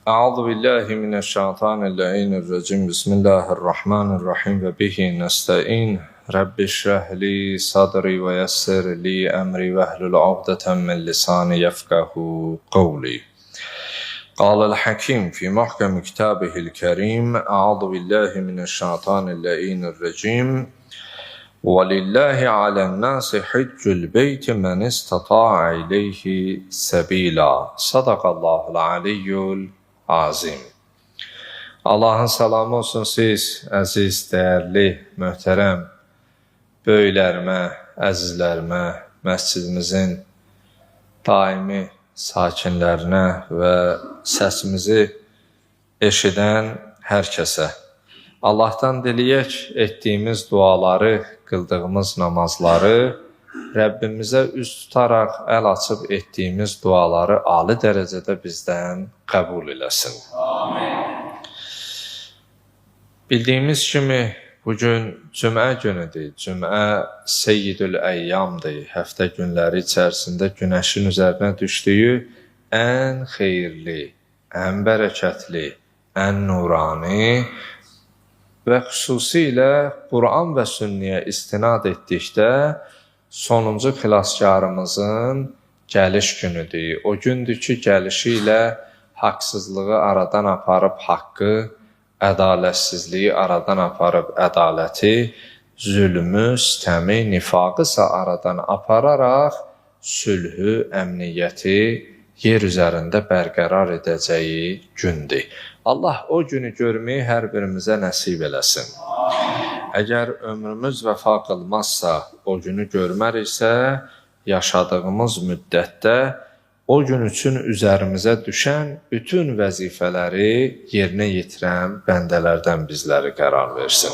Euzu billahi mineşşeytanirracim. Bismillahirrahmanirrahim ve bihi nestaîn. Rabbi şrah li sadri ve yessir li emri ve hlul uqdeten min lisani yefkahu kavli. قال الحكيم في محكم كتابه الكريم: أعوذ بالله من الشيطان اللعين الرجيم. ولله على الناس حج البيت من استطاع إليه سبيلا. صدق الله العلي العظيم. Allahın salamı olsun siz, əziz, dəyərli, möhtərəm böyüklərimə, əzizlərimə, məscidimizin daimi sakinlərinə və səsimizi eşidən hər kəsə. Allahdan diləyək etdiyimiz duaları, qıldığımız namazları, Rəbbimizə üz tutaraq əl açıb etdiyimiz duaları ali dərəcədə bizdən qəbul eləsin. Amin. Bildiyimiz kimi bugün cümə günüdür. Cümə Seyyidül Əyyamdır. Həftə günləri içərisində günəşin üzərinə düşdüyü ən xeyirli, ən bərəkətli, ən nurani və xüsusilə Quran və sünnəyə istinad etdikdə sonuncu xilaskarımızın gəliş günüdür. O gündür ki, gəlişi ilə haqsızlığı aradan aparıb haqqı, ədalətsizliyi aradan aparıb ədaləti, zülmü, sitəmi, nifaqı isə aradan apararaq sülhü, əmniyyəti yer üzərində bərqərar edəcəyi gündür. Allah o günü görməyi hər birimizə nəsib eləsin. Əgər ömrümüz vəfa qılmazsa, o günü görməriksə, yaşadığımız müddətdə o gün üçün üzərimizə düşən bütün vəzifələri yerinə yetirən bəndələrdən bizləri qərar versin.